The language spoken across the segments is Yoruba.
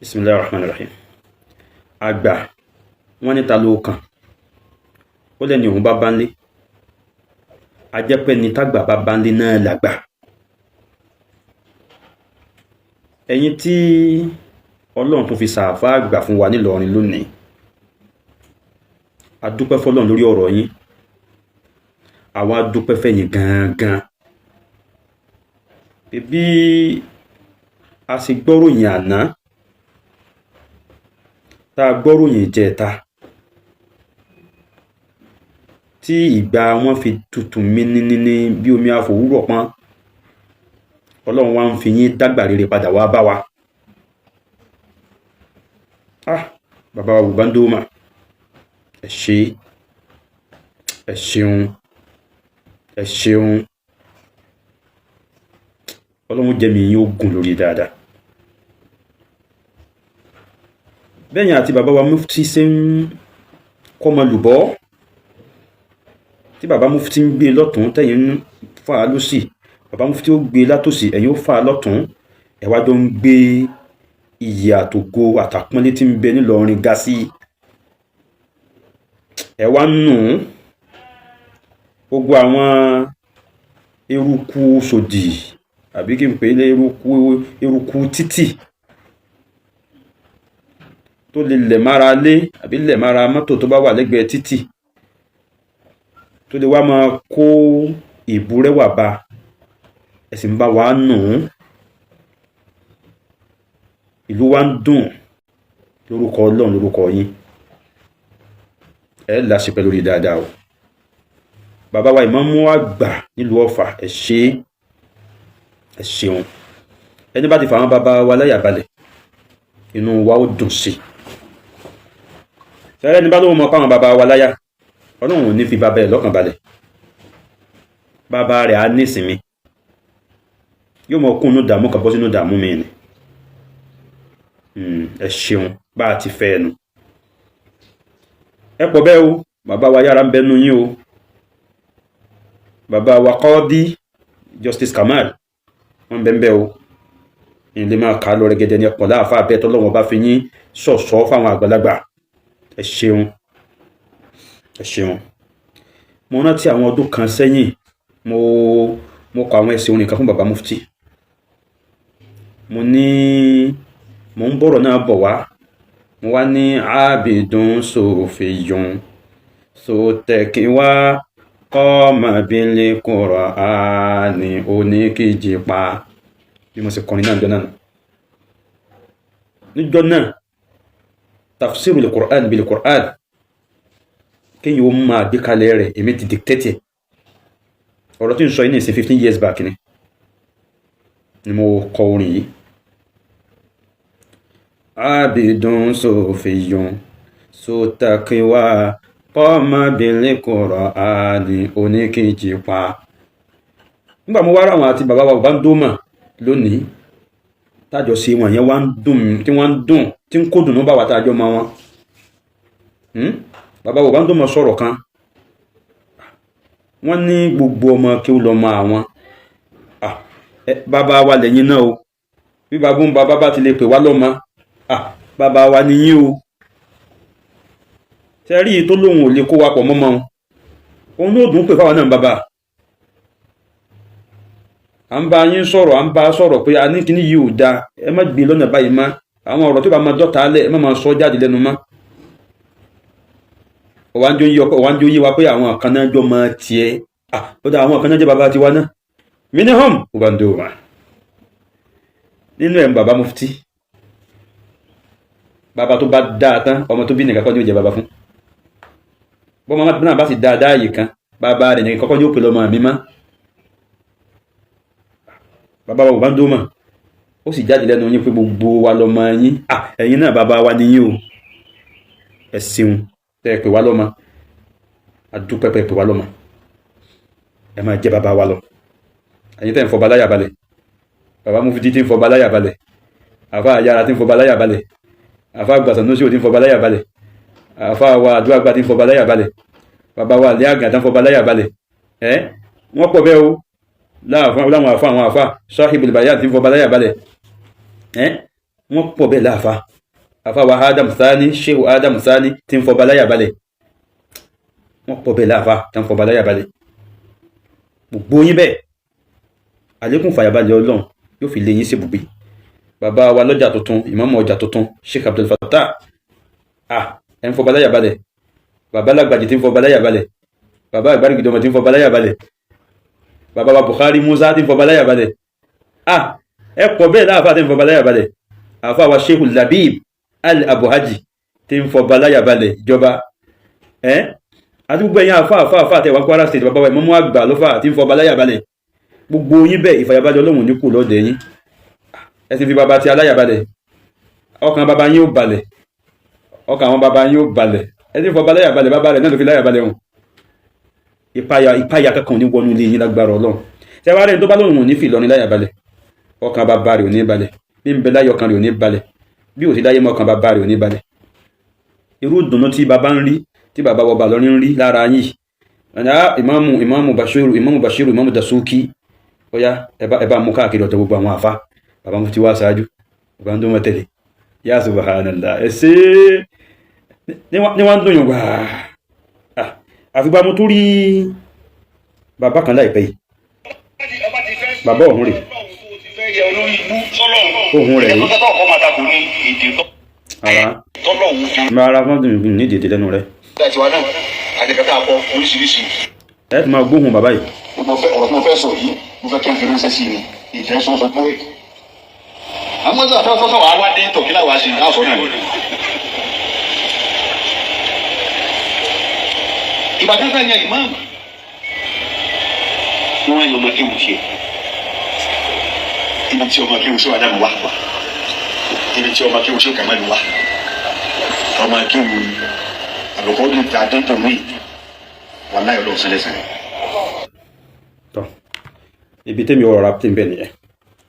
Bismillahir Rahmanir Rahim. Àgbà wọ́n ní ta ló kàn, ó lẹ́ni òun bá bá ń lé. Ajẹ́pẹ́ ni tágbà bá bá ń lé náà làgbà. Ẹ̀yin tí Ọlọ́run tó fi sàáfà àgbà fún wa nílọrin lónìí, a dúpẹ́ fọlọ́run lórí ọ̀rọ̀ yín. Àwa dúpẹ́ fẹ̀yìn gangan bí a sì gbọ́ròyìn àná, tá a gbọ́ròyìn ìjẹta, tí ìgbà wọn fi tutù míníníní bí omi àfòwúrọ̀ pọ́n. Ọlọ́run wá ń fi yín dágbà rere padà wá bá wa. Ah, bàbá wa Bùbáńdómà, ẹ ṣé, ẹ ṣeun, ẹ ṣeun. Ọlọ́run jẹ́mi yín ó gùn lórí dáadáa. Bẹ́yìn àti bàbá wa Mufti ṣe ń kọ́mọ lùbọ́, tí bàbá Mufti ń gbé lọ́tún, tẹ̀yìn ń fà á lọ́sì, bàbá Mufti ó gbé látòsì, ẹ̀yin ó fà á lọ́tún, ẹ̀ wá jọ ń gbé iyì àtògo àtàpọ́nlé tí ń bẹ nílọrin ga sí. Ẹ wá ń nù ún gbogbo àwọn eruku sòdì, àbí kí n pè é lé eruku, eruku títì tó lè lẹ̀ mára lé àbí lẹ̀ mára mọ́tò tó bá wà lẹ́gbẹ̀ẹ́ títì, tó lè wá máa kó ìbúrẹ́wà bá ẹ, sì ń bá wa nù ún. Ìlú wa ń dùn lórúkọ Ọlọ́run, lórúkọ yín. Ẹ láṣepẹ́ lórí dáadáa o. Bàbá wa ìmáàmù àgbà nílùú Ọ̀fà, ẹ ṣé, ẹ ṣeun. Ẹni bá ti fà àwọn bàbá wa láyà balẹ̀, inú wa ó dùn sí. Sẹ́rẹ́ ní bá lóun mọ káwọn bàbá wa láyà, Ọlọ́run ò ní fi bàbá ẹ̀ lọ́kàn balẹ̀. Bàbá rẹ̀ á nísinmi, yóò mọ kún inú dààmú kan bọ́ sínú dààmú mi ni. Ẹ ṣeun, bá a ti fẹ́ ẹnu ẹ pọ̀ bẹ́ẹ̀ o. Bàbá wa yára ń bẹnu yín o. Bàbá wa Kọ́ọ́dí Justice Kamal, wọ́n ń bẹ́ ń bẹ́ o. Ìlé máa kà á lọ rẹ́gẹ́dẹ́ ní ẹ̀pọ̀ láàfáà bẹ́ẹ̀ tọ́lọ́wọ́n bá fi yín ṣọ̀ṣọ́ fáwọn àgbàlagbà. Ẹ ṣeun, ẹ ṣeun. Mo rántí àwọn ọdún kan sẹ́yìn, mo kọ àwọn ẹsẹ̀ orin kan fún bàbá Mufti. Mo ní mo ń bọ̀rọ̀ náà bọ̀ wá, mo wá ní ábìdún sòfìyún sòtẹ̀kíwá kọ́mọbìnrin kúrọ̀ á ní oníkejì pa. Bí mo ṣe kọrin náà jọ náà níjọ́ náà, tafsiru lè Qur'an bil Qur'an, kéèyàn ó máa gbé kalẹ̀ rẹ̀, èmi ti dictate ọ̀rọ̀ tí ń sọ yìí ní ìsìn. 15 years back ni mo kọ orin yìí. Abidun sofiyun sotakiwa kọ́mọbìnrin kọ̀rọ̀ àní oníkejì pa. Nígbà mo wá ra àwọn àti bàbá wa bàbá ń dómà lónìí, tájọ ṣe wọn yẹn wá ń dùn, tí wọ́n ń dùn, tí ń kó dùnú bá wa tájọ mọ wọn. Bàbá bàbá ń dómà sọ̀rọ̀ kan, wọ́n ní gbogbo ọmọ kí ó lọ mọ àwọn bàbá wa lẹ́yìn náà o. Bí bàbá ń bàbá bá ti lè pè wá lọ́mọ, bàbá wa nìyí o. Tẹ́rí tó lóun ò lè kó wa pọ̀ mọ́mọ́ òun náà dùn pé fáwọn náà. Bàbá à ń bá yín sọ̀rọ̀, à ń bá sọ̀rọ̀ pé a ní kíní yìí ò dáa, ẹ má gbé lọ́nà báyìí má. Àwọn ọ̀rọ̀ tó bá máa dọ́ta lẹ̀, ẹ má máa sọ jáde lẹ́nu mọ́. Ọ̀wá ń jó yé wa pé àwọn kan náà jọ máa tiẹ̀. Ó dá àwọn kan náà jẹ́ bàbá tiwa náà minihum ubandoma nínú ẹ̀ ń bàbá Mufti. Bàbá tó bá dáa tán, ọmọ tó bí nìkan kọ́ ní ó jẹ́ bàbá fún bọ́mọ náà. Bá sì dáa dáàyè kan, bàbá rẹ̀ nìkan kọ́kọ́ ní ó pè lọ́mọ mi mọ́. Bàbá wa ubandoma, ó sì jáde lẹ́nu yín pé gbogbo wa lọ́mọ yín. Ẹ̀yin náà bàbá wa ni yín o. Ẹ ṣeun tẹ́ ẹ pè wá lọ́mọ. Adúpẹ́ pẹ́ pè wá lọ́mọ. Ẹ máa jẹ́ bàbá wa lọ. Ẹ̀yin tẹ́ ń fọba láyà balẹ̀, bàbá Mufti tí ń fọba láyà balẹ̀, àfa àyàrá tí ń fọba láyà balẹ̀, àfa àgbàsánúsì tí ń fọba láyà balẹ̀, àfa wa àdúrà tí ń fọba láyà balẹ̀, bàbá wa àlẹ́ àgàn tí ń fọba láyà balẹ̀, ẹ wọ́n pọ̀ bẹ́ẹ̀ o. Láwọn àfa, àwọn àfa Sahibul Bayan tí ń fọba láyà balẹ̀, ẹ wọ́n pọ̀ bẹ́ẹ̀ láàfa. Àfáwà Adam Sani, Shehu Adam Sani tí ń fọba láyà balẹ̀. Wọ́n pọ̀ bẹ́ẹ̀ láàfá tí ń fọba láyà balẹ̀. Gbogbo yín bẹ́ẹ̀, àlékún fàyàbalẹ̀ Ọlọ́run yóò fi lé yín sí ibùgbé. Bàbá wa lọ́jà tuntun, ìmáàmù ọjà tuntun, Sheikh Abdul Fattah, ẹ̀ ń fọba láyà balẹ̀. Bàbá lágbàjì tí ń fọba láyà balẹ̀, bàbá àgbárígidọ́mọ tí ń fọba láyà balẹ̀, bàbá wa Bukhari Musa tí ń fọba láyà balẹ̀. Ẹ pọ̀ bẹ́ẹ̀ láàfáà tí ń fọba láyà balẹ̀. Àfáà wa Sheikh Labib Al Abuhaji tí ń fọba láyà balẹ̀ ìjọba ẹ́ àti gbogbo ẹ̀yin àfáà àfáà àfáà tẹ̀wá Kwara State, bàbá wa ìmáàmù àgbà ló fà tí ń fọba láyà balẹ̀. Gbogbo yín bẹ́ẹ̀, ìfàyàbalẹ̀ Ọlọ́run ní kù lọ́dẹ̀ yín. Ẹ ti fi bàbá ti aláyàbalẹ̀, ọkàn bàbá yín ó balẹ̀, ọkàn àwọn bàbá yín ó balẹ̀. Ẹ ti fọba láyàbalẹ̀, bàbá rẹ̀ náà ló fi láyàbalẹ̀ hàn. Ìpayà kankan ní wọnú ilé yín lágbára Ọlọ́run. Tí a bá rẹ̀ tó bá lóun ò ní fi Ìlọrin láyàbalẹ̀, ọkàn bàbá rẹ̀ ò ní balẹ̀. Bí ń bẹ láyé, ọkàn rẹ̀ ò ní balẹ̀. Bí ò sí láyé mọ́, ọkàn bàbá rẹ̀ ò ní balẹ̀. Irú ìdùnnú tí bàbá ń rí, tí bàbá wọba lọ́rin ń rí lára yìí, ìmáàmù Bashiru, ìmáàmù Bashiru, ìmáàmù Dasuki, ó yá, ẹ bá mú káàkiri ọ̀dọ̀ gbogbo àwọn àfa. Bàbá mufti wá ṣáájú, bàbá ń dún mọ́ tẹ̀lé. Ya subhanallah, ẹ ṣe ní wọ́n ń dùn yàn gbàá. Àfìgbà mo tún rí bàbá kan láìpẹ́ yìí, bàbá ọ̀hún rè, ohun rẹ̀ yìí ara ara fún mi ní ìdèdè lẹ́nu rẹ̀. Ẹ ti máa gbóhùn bàbá yìí. Ọ̀rọ̀ tí mo fẹ́ sọ yìí, mo fẹ́ kí n fi ránṣẹ́ sí ni ìfẹ́ sọ pé àmọ́ sọ àfẹ́ sọ́sọ́ wàá wá dé tòkí láwàá sí i sọ náà ni. Ìbàdàn fẹ́ yan ìmáàmù, wọ́n yan ọmọ kéwù ṣe ibi tí ọmọ kéwù ṣe wà dànù wá, ibi tí ọmọ kéwù ṣe kàmáàlú wá, ọmọ kéwù àlùkò ní ta dínkù mí wà láyọ̀ lọ́wọ́ sẹ́lẹ̀sẹ̀. Tọ́ ibi tẹ́mi ọ̀rọ̀ ra tí ń bẹ̀ nìyẹn.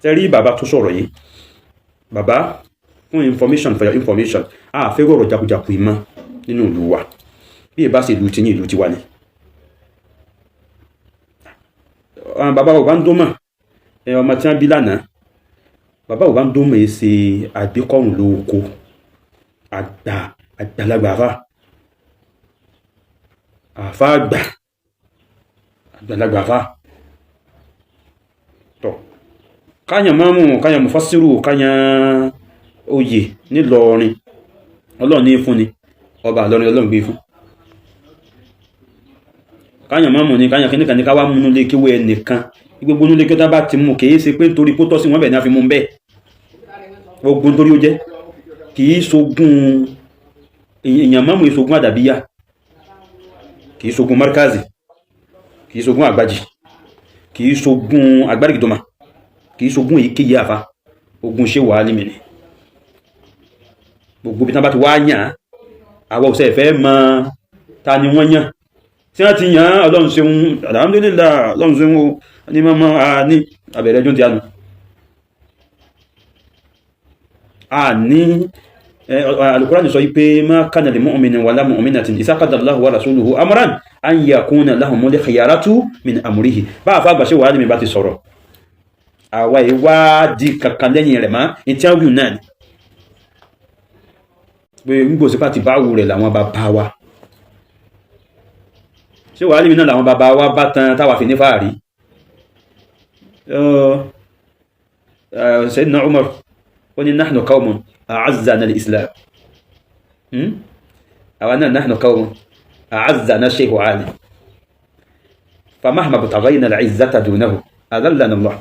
Tẹ́ rí bàbá tó sọ̀rọ̀ yìí, bàbá, fún information, for your information, a fẹ́ rọ̀rọ̀ jakujaku ìmọ̀ nínú ìlú wa. Bí ẹ bá ṣe ìlú tiyín, ìlú tiwa ni. Bàbá wa ń dún mọ̀ ọmọ tí wọ́n bí lánàá. Bàbá wa ń dún mọ̀ ẹ́ ṣe àgbékọ̀rùn lóko àgbà, àgbàlagbà, àfà, àfà àgbà, àgbàlagbà àfà. Tọ̀ káyàn máàmù, káyàn mufasiru, káyàn oyè nílọrin, Ọlọ́run ní fún ni. Ọba àlọrin Ọlọ́run gbé fún. Káyàn máàmù ni, káyàn kíníkan ní, ká wá múnú lé kíwé ẹnìkan. Gbogbo nílé kí wọ́n bá ti mú, kìí ṣe pé nítorí kó tọ́ sí wọn bẹ̀ ní a fi mú bẹ́ẹ̀. Gbogbo nítorí ó jẹ́ kìí ṣogún èèyàn máàmù, ìṣogún àdàbíyà, kìí ṣogún markazi, kìí ṣogún àgbàjì, kìí ṣogún agbárìgìdọ́mà, kìí ṣogún èyíkéyìí àfa. Ogun ṣe wàhálì mi ni. Gbogbo bí tán bá ti wá yàn án, àwọn òṣèré fẹ́ mọ ta ni wọ́n yàn. Tí wọ́n ti yàn án, Ọlọ́run ṣeun, alhamdulillah, Ọlọ́run ṣeun o ní mọ́mọ́ a ní abẹ̀rẹ̀ ẹjọ́ ti àná a ní. Al-Qur'an sọ pé ma kana li mu'minin wala mu'minatin idha qada Allahu wa rasuluhu amran an yakuna lahumul khiyaratu min amrihi. Bá àfa àgbàṣe wàhálì mi bá ti sọ̀rọ̀, àwa ìwádìí kankan lẹ́yìn rẹ̀ mọ́ ìtí àwọn náà ni pé ń gbòsí pàtì báwù rẹ̀ làwọn bàbá wa ṣé wàhálì mi náà làwọn bàbá wa bá tan táwa fi ní fàárí. Sayyidina Umar ó ní nahnu qawmun a'azzana al-islam, àwa náà nahnu qawmun a'azzana Shaykh Ali, famahma btaghayna al-izzata dunahu adallana Allah.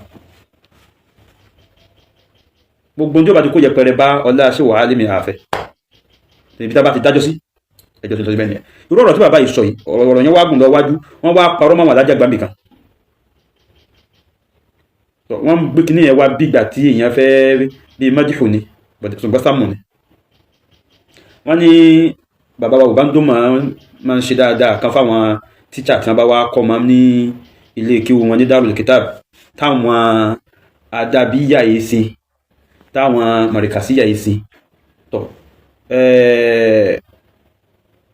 Gbogbo ní ó bá ti kó yẹpẹrẹ bá ọlá ṣé wàhálì mi àfẹ́ ibi tá bá ti dájọ́ sí ẹjọ́ tó lọ sí bẹ́ẹ̀ nìyẹn. Irú ọ̀rọ̀ tí bàbá yìí sọ yìí, ọ̀rọ̀ yẹn wá gùn lọ wájú, wọ́n wá parọ́ mọ́ àwọn alájà gbàmì kan. Wọ́n ń gbé kinní yẹn wá bí ìgbà tí èèyàn fẹ́ bí mádìhù ni, ṣùgbọ́n sámù ni. Wọ́n ní bàbá wa Bàbáńdó máa ń ṣe dáadáa kan fáwọn tíṣà tí wọ́n bá wá kọ́ máa ní ilé kíwu wọn ní Darul Kitab, táwọn adábíyà yìí sin, táwọn mọ̀rìkàsíyà yìí sin. Tọ́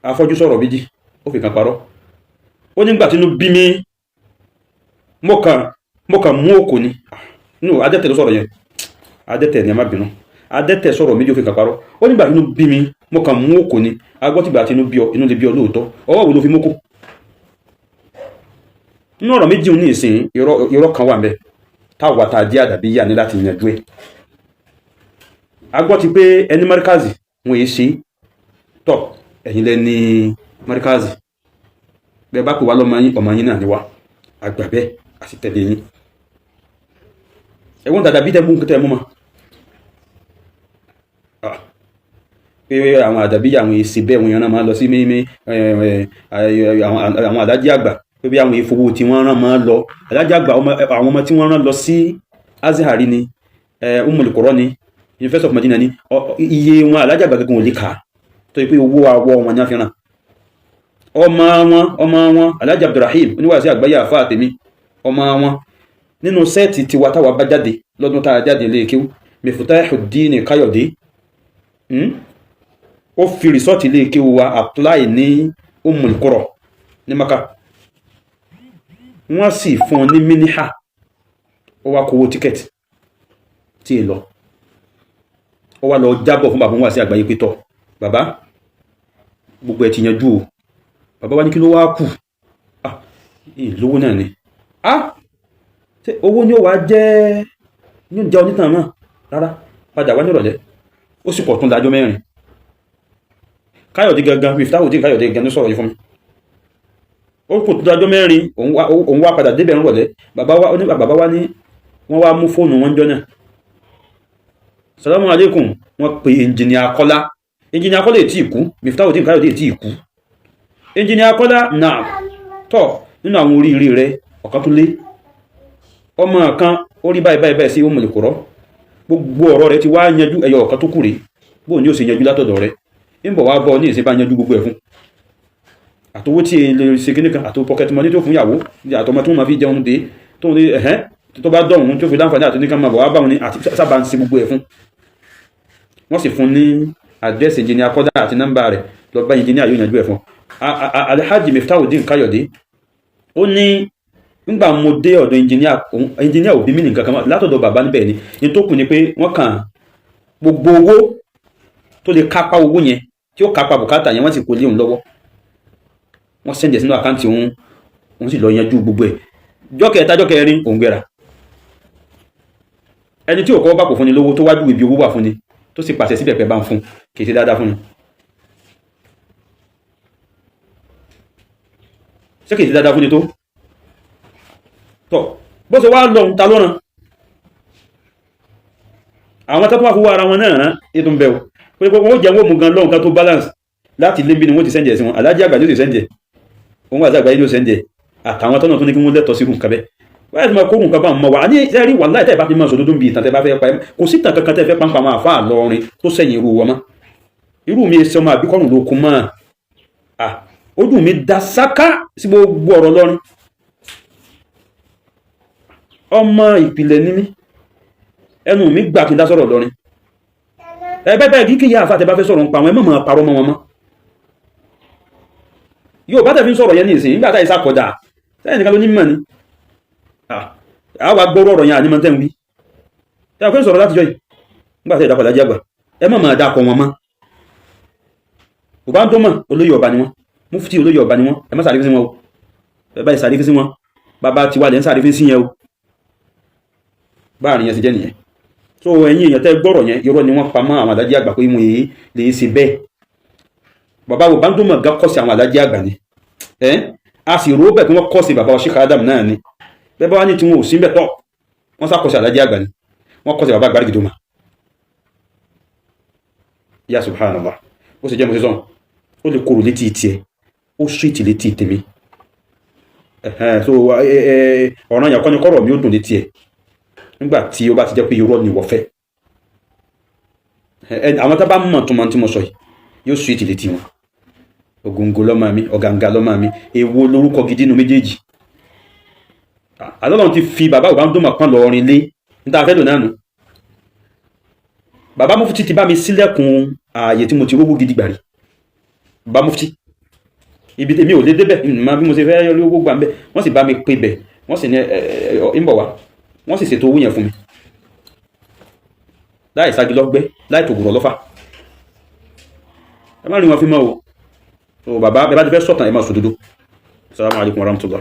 afọ́jú sọ̀rọ̀ méjì, ó fi kan parọ́. Ó nígbà tí inú bí mi, mo kàn mú òkò ni. No, adẹ́tẹ̀ ló sọ̀rọ̀ yẹn, adẹ́tẹ̀ ni, ẹ má bínú. Adẹ́tẹ̀ sọ̀rọ̀ méjì òfin kàparọ́. Ó nígbà tí inú bí mi, mo kàn mú òkò ni. Agbọ́tìgbà tí inú bí ọ, inú lè bí ọ lóòótọ́. Ọwọ́ wo ló fi mókò? Nínú ọ̀rọ̀ méjì ní ìsìn, irọ́ kan wà ńbẹ̀ táwa tá a jẹ́ àdàbí yà ní láti yanjú ẹ̀. Agbọ́ ti pé ẹni mọ́ríkàzì wọn èé ṣe tọ̀, ẹ̀yin lẹ ní mọ́ríkàzì. Bẹ́ẹ̀ bá pè wá lọ́mọ yín, ọmọ yín náà ni wá, àgbà bẹ́ẹ̀, a sì tẹ̀lé yín. Ẹ̀wọ̀n dàdà bí tẹ́ mú tẹ́ mú mọ́ pé àwọn àdàbí àwọn èsì bẹ́ẹ̀ wọn yẹn náà máa lọ sí mímí àwọn àdájí àgbà, pé bí àwọn ìfowó tí wọ́n rán máa lọ àdájí àgbà, àwọn ọmọ tí wọ́n rán lọ sí Azihari ni, Ummul Qura ni, University of Medina ni, iye wọn àdájí àgbà gẹ́gẹ́ wọn lè kà á tó yẹ pé owó awọ wọn ní àfihàn ọmọ wọn. Ọmọ wọn Alhaji Abdulrahim oníwàásí àgbáyé àfa àtẹmí, ọmọ wọn nínú set tiwa táwa bá jáde lọ́dún tá a jáde lé kéwú, Miftahuddin Káyọ̀dé, ó fi result ilé kéwú wa apply ní Ummul Qura ní Maka, wọ́n sì fún un ní miniha. Ó wá kówó ticket tí ì lọ, ó wá lọ jábọ̀ fún bàbá wọn sí àgbáyé pé tọ̀ bàbá, gbogbo ẹ̀ ti yanjú o. Bàbá wa ní kí ló wá kù? Ah, ìlówó náà ni. Ah, ṣé owó ni ó wá jẹ́ ní oúnjẹ onítàn náà? Rárá, padà wá nírọ̀lẹ́. Ó sì pọ̀ tún dájọ́ mẹ́rin. Káyọ̀dé gangan, Miftahuddin Káyọ̀dé gangan ló sọ̀rọ̀ yìí fún mi. Ó kò tún dájọ́ mẹ́rin, òun wá padà débẹ̀ nírọ̀lẹ́. Bàbá wa ní, bàbá wa ní wọ́n wá mú fóònù wọn jọ náà. Salamu alaikum. Wọ́n pe engineer Kọ́lá. Engineer Kọ́lá ètí ìkú, Miftahuddin Káyọ̀dé ètí ìkú. Engineer Kọ́lá náà tọ̀ nínú àwọn oríire rẹ̀ ọ̀kan tún lé ọmọ kan, ó rí báyìí báyìí báyìí sí Ummul Qura, gbogbo ọ̀rọ̀ rẹ̀ ti wá yanjú, ẹyọ ọ̀kan tó kù rèé, bóun ni ó sì yanjú látọ̀dọ̀ rẹ̀ ń bọ̀ wá bọ́ ní ìsìn bá yanjú gbogbo ẹ̀ fún àtowó tí lè ṣe kíní kan, àtowó pocket money tó fún ìyàwó àtọmọ tó máa fi jẹun dé tó ní ẹ̀hẹ́n tó bá dọ̀hún tó fi láǹfààní àti nìkan máa bọ̀ wá báwọn ní àti sábà ń ṣe gbogbo ẹ̀ fún. Wọ́n sì fún ní àdírẹ́sì engineer Kọ́lá àti nọ́mbà rẹ̀, lọ bá engineer, yóò yanjú ẹ̀ fún. Alhaji Miftahuddin Káyọ̀dé ó ní nígbà mo dé ọ̀dọ̀ engineer, engineer òbí mi nìkan kan látọ̀dọ̀ bàbá níbẹ̀ ni ní tó kù ni pé wọ́n kàn gbogbo owó tó lè kápá owó yẹn, tí ó kápá bùkátà yẹn, wọ́n sì kó lé òun lọ́wọ́, wọ́n send ẹ̀ sínú account òun, òun sì lọ yanjú gbogbo ẹ̀. Jọ́ kẹta, jọ́ kẹrin, òun gbéra. Ẹni tí ò kọ́ bá kò fúnni lówó, tó wájú ibi owó wà fúnni, tó sì pàṣẹ síbẹ̀ pẹ̀ bá ń fún, kì í ṣe dáadáa fúnni. Ṣé kì í ṣe dáadáa fúnni tó tọ́ bó ṣe wá lọ ń ta lọ́rùn àwọn tó wá fowó ara wọn náà rán ètò ń bẹ̀ o, pé wọ́n jẹ́ wọ́n mú gan lọ́hùn kan tó balance láti lé bí ni wọ́n ti send ẹ̀ sí wọn. Alájí àgbà ló ti send ẹ̀, òun àti àgbáyé ló send ẹ̀, àtàwọn tọ́nà tó ní kí wọ́n lẹ́tọ̀ọ́ sí nǹkan bẹ́ẹ̀. Wáyé tí mo kó nǹkan bá mọ̀ wá ní sẹ́rí wàláhì, tẹ́ ẹ bá fi máa sòdodo bí ìtàn tẹ́ bá fẹ́ pa ẹ́, kò sí ìtàn kankan tẹ́ fẹ́ pàǹpà máa fà lọrin tó sẹ́yìn irú wọn mọ́. Irú mi ṣe ọmọ àbíkọ́rùn ló kún mọ́ à, ojú mi da sáká sí gbogbo ọ̀rọ̀ lọ́rin. Ọmọ ìpìlẹ̀ ní mí, ẹnu mi gbà kí n dá sọ̀rọ̀ lọ́rin. Ẹ bẹ́ẹ̀ bẹ́ẹ̀ kíkì yá àfa, tẹ́ bá fẹ́ sọ̀rọ̀ ń pa àwọn ẹ mọ̀ mọ̀ parọ́ mọ́ wọn mọ́. Yóò bá tẹ̀ fi ń sọ̀rọ̀ yẹn ní ìsìn nígbà táyì sàkọ̀dà sẹ́yìn nìkan ló ní mímọ̀ ni àwa gbọ́rọ̀ ọ̀rọ̀ yẹn ànímọ̀ tẹ́ ń wí tẹ́ ẹ fẹ́ sọ̀rọ̀ láti jọ yìí nígbà tẹ́ ìdákọ̀ lájẹ́ àgbà, ẹ má máa dákọ̀ wọn mọ́. Kò bá ń tó mọ̀, olóyè ọba ni wọ́n, mufti olóyè ọba ni wọ́n. Ẹ má sàrífín sí wọn o. Ẹ bá sàrífín sí wọn, bàbá tiwa lẹ́ ń sàrífín sí yẹn o. Báàrin yẹn sì jẹ́ nìyẹn. So ẹ̀yin èèyàn tẹ́ gbọ́rọ̀ yẹn, irọ́ ni wọ́n pa mọ́ àwọn àdájẹ́ àgbà pé mo yìí lè ṣe bẹ́ẹ̀. Bàbá wo bá ń tó mọ̀ gá kọ́ sí àwọn àdájẹ́ àgbà ni ẹ́, a sì rò ó bẹ̀ kí wọ́n kọ́ sí bàbá wa Sheikh Adam náà ni. Bẹ́ẹ̀ bá wá ní tí wọn ò sí bẹ̀ tọ́, wọ́n sá kọ́ sí àdájẹ́ àgbà ni, wọ́n kọ́ sí bàbá àgbàrí gidoma. Ya subhanallah, ó sì jẹ́ mo ṣe sọ́n, ó lè korò létí tiẹ̀, ó sweet létí tèmi. So ọ̀ràn yẹn kọ́ ni kọ́rọ̀ mi ó dùn létí ẹ̀ nígbà tí ó bá ti jẹ́ pé irọ́ ni wọ́n fẹ́. Àwọn tá bá mọ̀ tó mọ̀ tí mo sọ yìí, yóò sweet létí wọn. Ògòǹgò lọ́mọ mi, ọ̀gàǹgà lọ́mọ mi, èwo lórúkọ gidi nínú méjèèjì? Àlọ́lọ́run ti fi bàbá Òbándòmọ̀ kan lọ́rin lé níta fẹ́ lò náà nù. Bàbá mufti ti bá mi sílẹ̀kùn ààyè tí mo ti rówó gidi gbàrí. Bàbá mufti, ibi tèmi ò lè débẹ̀ ìmọ̀ bí mo ṣe fẹ́ rí owó gbà ń bẹ̀, wọ́n sì bá mi pe bẹ̀, wọ́n sì ní ẹ ń bọ̀ wá, wọ́n sì ṣètò owó yẹn fún mi. Láì ságí lọ́gbẹ́, láì tògùrọ̀ lọ́fà, ẹ má rí wọn fi mọ́ o. O bàbá, ẹ bá ti fẹ́ sọ̀tàn, ẹ má sòdodo. Assalamu alaikum warahmatullah.